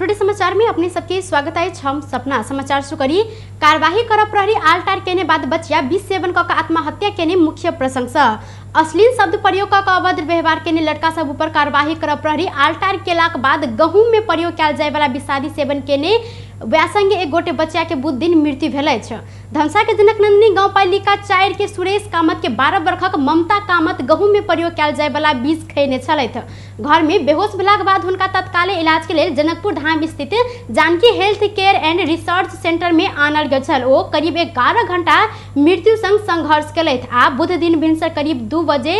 Today समाचार में अपने सबके स्वागत है। हम सपना समाचार सुकरी कार्यवाही कर प्रहरी आलटार केने बाद बचिया 20 सेवन क आत्महत्या केने मुख्य प्रशंसा अश्लील शब्द प्रयोग क अभद्र व्यवहार केने लड़का सब ऊपर कार्यवाही कर प्रहरी आलटार केलाक बाद गहूम में प्रयोग कयल जाय वाला विषादी सेवन केने व्यासंगे एक गोटे बच्चा के बुध दिन मृत्यु भेल अछि। धमसा के जनकनंदिनी गांवपालिका 4 के सुरेश कामत के 12 वर्षक ममता कामत गहूम में प्रयोग कयल जाय वाला बीज खैने छलथि। घर में बेहोश भेलाक बाद हुनका तत्काल इलाज के लेल जनकपुर धाम स्थित Janaki health care and research centre में आनल गेल छल। ओ करीब 11 घंटा मृत्यु संग संघर्ष केलथि आ बुध दिन भिनसर करीब 2 बजे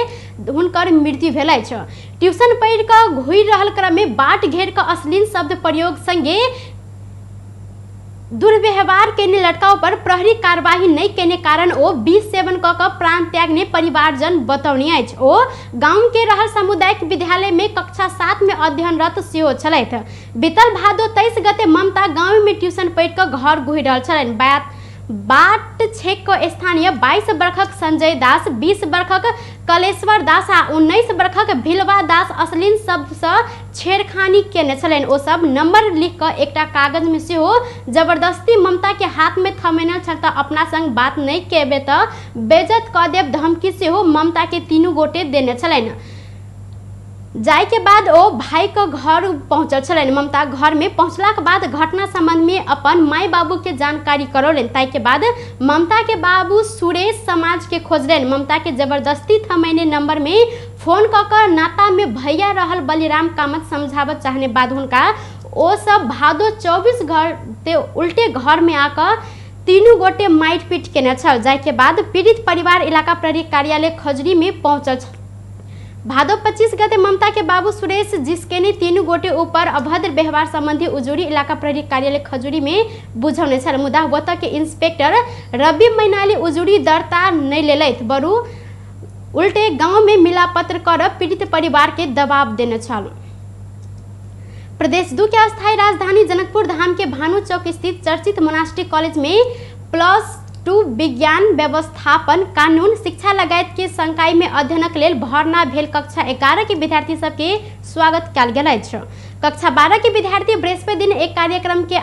हुनकर मृत्यु भेल अछि। ट्यूशन पढ़ि कऽ घुरि रहल क्रम में बाट घेर कऽ अश्लील शब्द प्रयोग संगे दुर्व्यवहार केने लड़का ऊपर प्रहरी कार्यवाही नहीं केने कारण ओ 20 सेवन क प्राण त्याग ने परिवारजन बतौने अछि। ओ गांव के रहल सामुदायिक विद्यालय में कक्षा 7 में अध्ययनरत सेहो छलथि। बीतल भादो 23 गते ममता गांव में ट्यूशन पढ़ि कऽ घर घुरि रहल छलनि। बाट छेक क स्थानीय 22 वर्षक संजय दास, 20 वर्षक कलेश्वर दास आ 19 वर्षक भिलवा दास अश्लील शब्दसँ छेड़खानी केने छलनि। ओ सब नंबर लिख कऽ एकटा कागज में सेहो जबरदस्ती ममता के हाथ में थमेने छल तऽ अपना संग बात नहीं केबे तऽ बेइज्जत कऽ देब धमकी सेहो ममता के तीनू गोटे देने छलनि। जाय के बाद ओ भाई के घर पहुंचल छलनि। ममता घर में पहुंचलाक बाद घटना संबंध में अपन माय बाबू के जानकारी करौलनि। ताहि के बाद ममता के बाबू सुरेश समाज के खोजलनि। ममता के जबरदस्ती थमेने नंबर में फोन कऽ कऽ नाता में भैया रहल बलिराम कामत समझाबऽ चाहने बाद हुनका ओ सब भादो 24 घंटे उल्टे घर में आकऽ तीनू गोटे मारि पीट केने छल। जाय के बाद पीड़ित परिवार इलाका प्रहरी कार्यालय खजुरी में पहुंचल छल। भादो 25 गते ममता के बाबू सुरेश जिसकेने तीनू गोटे ऊपर अभद्र व्यवहार संबंधी उजूरी इलाका प्रहरी कार्यालय खजुरी में बुझौने छल। मुदा ओतऽ के इंस्पेक्टर रवि मैनाली उजूरी दर्ता नहीं लेलथि, बरु उल्टे गांव में मिलापत्र कर पीड़ित परिवार के दबाव देने छल। प्रदेश 2 के अस्थायी राजधानी जनकपुर धाम के भानु चौक स्थित चर्चित मोनास्टिक कॉलेज में +2 विज्ञान व्यवस्थापन कानून शिक्षा लगायत के संकाय में अध्ययनक लेल भर्ना भेल कक्षा 11 के विद्यार्थी सबके स्वागत कयल गेल अछि। कक्षा 12 के विद्यार्थी बृहस्पति दिन एक कार्यक्रम के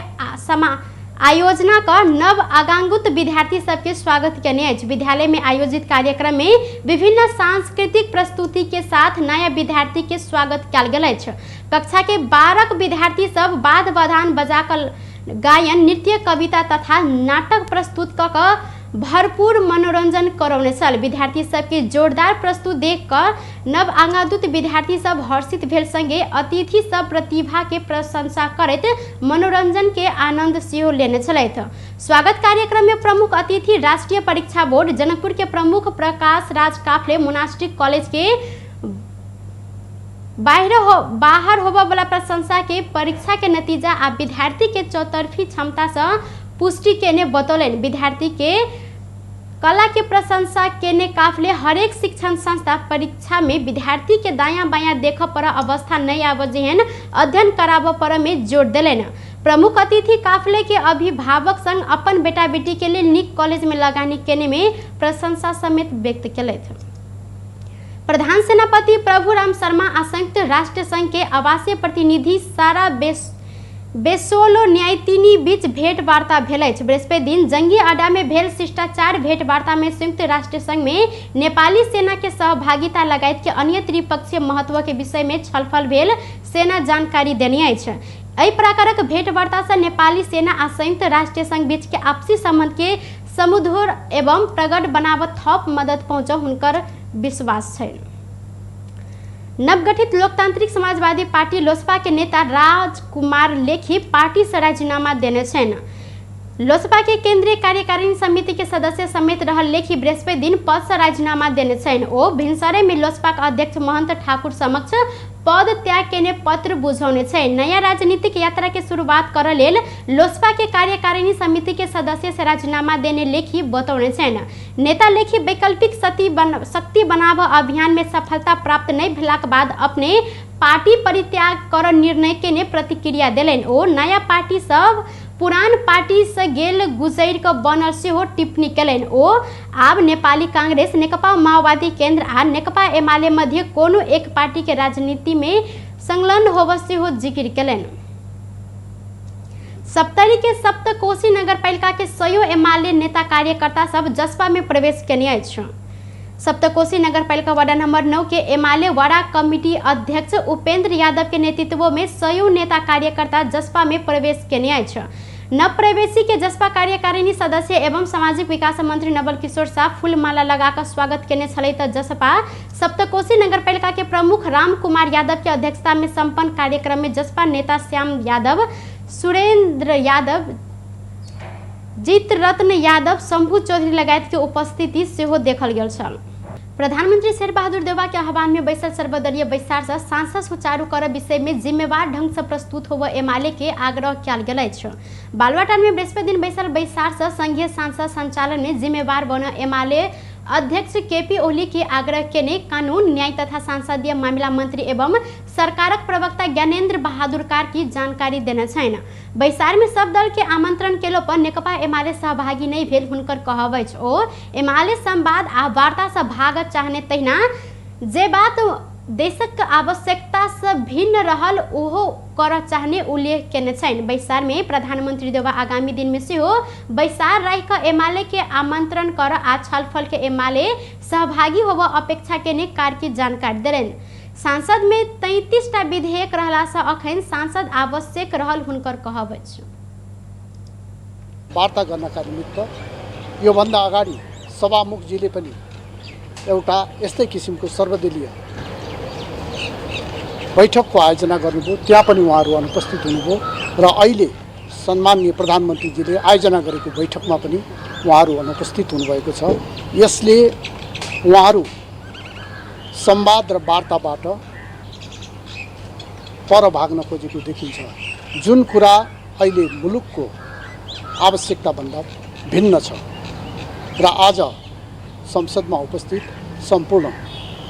आयोजना क नव आगांगुत विद्यार्थी सबके स्वागत केने अछि। विद्यालय में आयोजित कार्यक्रम में विभिन्न सांस्कृतिक प्रस्तुति के साथ नया विद्यार्थी के स्वागत कयल गेल अछि। कक्षा के 12 विद्यार्थी सब वाद बधान बजा कऽ गायन, नृत्य, कविता तथा नाटक प्रस्तुत कऽ कऽ भरपूर मनोरंजन करौने छल। विद्यार्थी सबके जोरदार प्रस्तुत देख कऽ नव आगांतुक विद्यार्थी सब हर्षित भेल संगे अतिथि सब प्रतिभा के प्रशंसा करैत मनोरंजन के आनंद सेहो लेने छलथि। स्वागत कार्यक्रम में प्रमुख अतिथि राष्ट्रीय परीक्षा बोर्ड जनकपुर के प्रमुख प्रकाश राज काफले मोनास्टिक कॉलेज के बाहर होबऽ वाला प्रशंसा के परीक्षा के नतीजा आ विद्यार्थी के चौतरफी क्षमता से पुष्टि केने बतौलनि। विद्यार्थी के कला के प्रशंसा केने काफले हरेक शिक्षण संस्था परीक्षा में विद्यार्थी के दायां बायां देखऽ पर अवस्था नहीं आबऽ जेहन अध्ययन कराबऽ पर में जोर देलनि। प्रमुख अतिथि काफले के अभिभावक संग अपन बेटा बेटी के लेल नीक कॉलेज में लगानी केने में प्रशंसा समेत व्यक्त केलथि। प्रधान सेनापति प्रभुराम शर्मा आ संयुक्त राष्ट्र संघ के आवासीय प्रतिनिधि सारा बेसोलो न्यायतिनी बीच भेंट वार्ता भेल अछि। बृहस्पति दिन जंगी अड्डा में भेल शिष्टाचार भेंट वार्ता में संयुक्त राष्ट्र संघ में नेपाली सेना के सहभागिता लगायत के अन्य त्रिपक्षीय महत्व के विषय में छलफल भेल सेना जानकारी देने अछि। एहि प्रकारक भेंट वार्ता से नेपाली सेना आ संयुक्त राष्ट्र संघ बीच के आपसी संबंध के सुमधुर एवं प्रगट बनावत थप मदद पहुँच हुनकर विश्वास है। नवगठित लोकतांत्रिक समाजवादी पार्टी लोसपा के नेता राजकुमार लेखी पार्टी से राजीनामा देने छनि। लोसपा के केंद्रीय कार्यकारिणी समिति के सदस्य समेत रहल लेखी बृहस्पति दिन पद से राजीनामा देने छनि। ओ भिनसरे में लोसपा के अध्यक्ष महंत ठाकुर समक्ष पद त्याग केने पत्र बुझौने छै। नया राजनीतिक यात्रा के शुरुआत कर लेल लोसपा के कार्यकारिणी समिति के सदस्य से राजीनामा देने लेखी बतौने छनि। नेता लेखी वैकल्पिक शक्ति बनाब अभियान में सफलता प्राप्त नहीं भेलाक बाद अपने पार्टी परित्याग कर निर्णय केने प्रतिक्रिया देलनि। ओ नया पार्टी सब पुरान पार्टी से गेल गुजर क बनल सेहो टिप्पणी केलनि। ओ आब नेपाली कांग्रेस, नेकपा माओवादी केंद्र आ नेकपा एमाले मध्य कोनो एक पार्टी के राजनीति में संलग्न होब सेहो जिक्र केलनि। सप्तरी के सप्तकोशी नगरपालिका के 100 एमाले नेता कार्यकर्ता सब जसपा में प्रवेश केने अछि। सप्तकोशी नगरपालिका वार्ड नंबर 9 के एमाले वड़ा कमिटी अध्यक्ष उपेंद्र यादव के नेतृत्व में 100 नेता कार्यकर्ता जसपा में प्रवेश केने अछि। नवप्रवेशी के जसपा कार्यकारिणी सदस्य एवं सामाजिक विकास मंत्री नवल किशोर साह फूलमाला लगाकर स्वागत केने छलै त जसपा सप्तकोशी नगरपालिका के प्रमुख राम कुमार यादव के अध्यक्षता में संपन्न कार्यक्रम में जसपा नेता श्याम यादव, सुरेंद्र यादव, जीत रत्न यादव, शंभू चौधरी लगायत के उपस्थिति सेहो देखल गेल छल। प्रधानमंत्री शेरबहादुर देउवा के आह्वान में बैसल सर्वदलीय बैसार से सांसद सुचारू कर विषय में जिम्मेवार ढंग से प्रस्तुत होव एमाले के आग्रह कयल गेल अछि। बालुवाटार में बृहस्पति दिन बैसल बैसार से संघीय सांसद संचालन में जिम्मेवार बन एमाले अध्यक्ष केपी ओली के आग्रह केने कानून न्याय तथा संसदीय मामिला मंत्री एवं सरकारक प्रवक्ता ज्ञानेन्द्र बहादुर कार्की जानकारी देने छनि। बैसार में सब दल के आमंत्रण केलो पर नेकपा एमाले सहभागी नहीं भेल हुनकर कहब अछि। ओ एमाले संवाद आ वार्ता से भागत चाहने तहिना जे बात देशक आवश्यकता से भिन्न रहल ओहो कर चाहने उल्लेख केने छनि। बैसार में प्रधानमंत्री देउवा आगामी दिन में सेहो बैसार राखि क एमाले के आमंत्रण कर आ छलफल के एमाले सहभागी होब अपेक्षा केने कार्की जानकारी देलनि। सांसद में 33 टा विधेयक रहला से अखन सांसद आवश्यक रहल हुनकर कहब अछि। वार्ता गर्नका निमित्त योभन्दा अगाडि सभामुखजीले पनि एउटा यस्तै किसिमको सर्वदलीय बैठकको आयोजना गर्नुभयो, त्यहाँ पनि उहाँहरू अनुपस्थित हुनुभयो र अहिले सम्माननीय प्रधानमन्त्रीजीले आयोजना गरेको बैठकमा पनि उहाँहरू अनुपस्थित हुनुभएको छ। यसले उहाँहरू संवाद र वार्ताबाट पर भाग्न खोजेको देखिन्छ, जुन कुरा अहिले मुलुकको आवश्यकताभन्दा भिन्न छ। र आज संसदमा उपस्थित सम्पूर्ण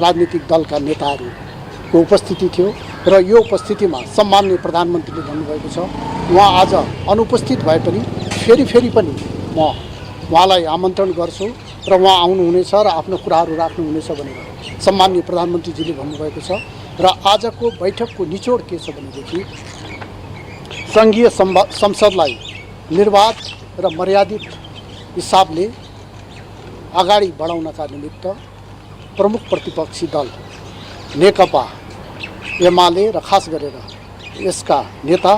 राजनीतिक दलका नेताहरूको उपस्थिति थियो र यो उपस्थितिमा सम्माननीय प्रधानमन्त्रीले भन्नुभएको छ उहाँ आज अनुपस्थित भए पनि फेरि फेरि पनि म उहाँलाई आमन्त्रण गर्छु र उहाँ आउनुहुनेछ र आफ्नो कुराहरू राख्नुहुनेछ भनेर सम्माननीय प्रधानमन्त्रीजीले भन्नुभएको छ। र आजको बैठकको निचोड के छ भनेदेखि सङ्घीय संसदलाई निर्वाध र मर्यादित हिसाबले अगाडि बढाउनका निमित्त प्रमुख प्रतिपक्षी दल नेकपा एमाले र खास गरेर यसका नेता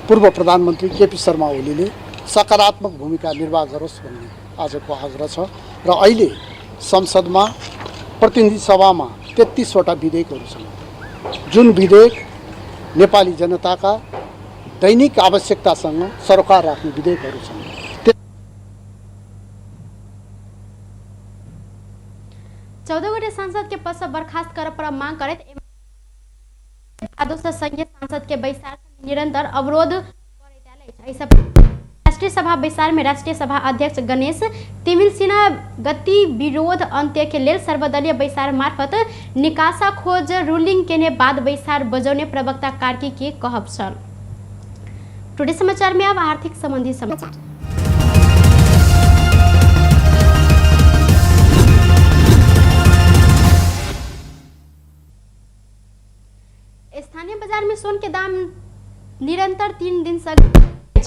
पूर्व प्रधानमन्त्री केपी शर्मा ओलीले सकारात्मक भूमिका निर्वाह गरोस् भन्ने आजको आग्रह छ। र अहिले संसदमा प्रतिनिधि सभामा 33 वटा विधेयकहरू छन्, जुन विधेयक नेपाली जनताका दैनिक आवश्यकतासँग सरोकार राख्ने विधेयकहरू छन्। 14 गोटे सांसद के पद से बर्खास्त कर पर मांग करैत संघीय सांसद के बैसार निरंतर अवरोध करैत आयल अछि। एहि सब राष्ट्रिय सभा बैसार में राष्ट्रिय सभा अध्यक्ष गणेश तिमिल सिन्हा गति विरोध अंत्य के लेल सर्वदलीय बैसार मार्फत निकासा खोज रूलिंग केने बाद बैसार बजौने प्रवक्ता कार्की के कहब छल। टुडे समाचार में अब आर्थिक संबंधी समाचार। स्थानीय बाजार में सोन के दाम निरंतर 3 दिन से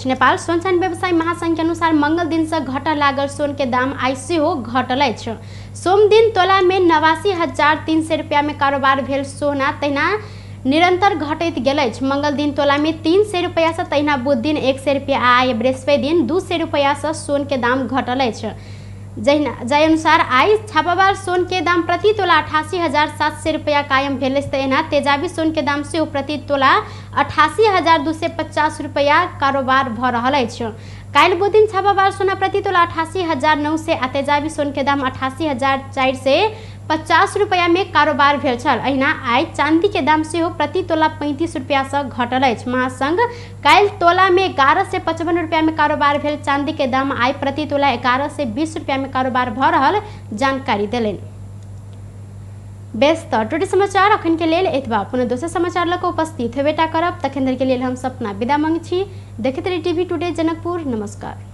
नेपाल सोन चानी व्यवसाय महासंघ के अनुसार मंगल दिन से घटऽ लागल सोन के दाम आइ सेहो घटल अछि। सोम दिन तोला में 89,300 रुपया में कारोबार भेल सोना तहिना निरंतर घटैत गेल अछि। मंगल दिन तोला में 300 रुपया से तहिना बुध दिन 100 रुपया आ आइ बृहस्पति दिन 200 रुपया से सोन के दाम घटल अछि। जाहि अनुसार आइ छापावार सोन के दाम प्रति तोला 88,700 रुपया कायम भेल अछि। तहिना तेजाबी सोन के दाम सेहो प्रति तोला 88,250 रुपया कारोबार भऽ रहल अछि। काल्हि बुध दिन छापावार सोना प्रति तोला 88,900 आ तेजाबी सोन के दाम 88,450 रुपया में कारोबार भेल छल। अहिना आइ चांदी के दाम सेहो प्रति तोला 35 रुपया से घटल अछि। महासंघ काल्हि तोला में 1155 रुपया में कारोबार भेल चांदी के दाम आइ प्रति तोला 1120 रुपया में कारोबार भऽ रहल जानकारी देलनि। बेस तऽ टुडे समाचार अखन के लेल एतबा। पुनः दोसर समाचार लऽ कऽ उपस्थित हेबेटा करब। तखन धरि के लेल हम सपना विदा मांगै छी। देखैत रही टीवी टुडे जनकपुर। नमस्कार।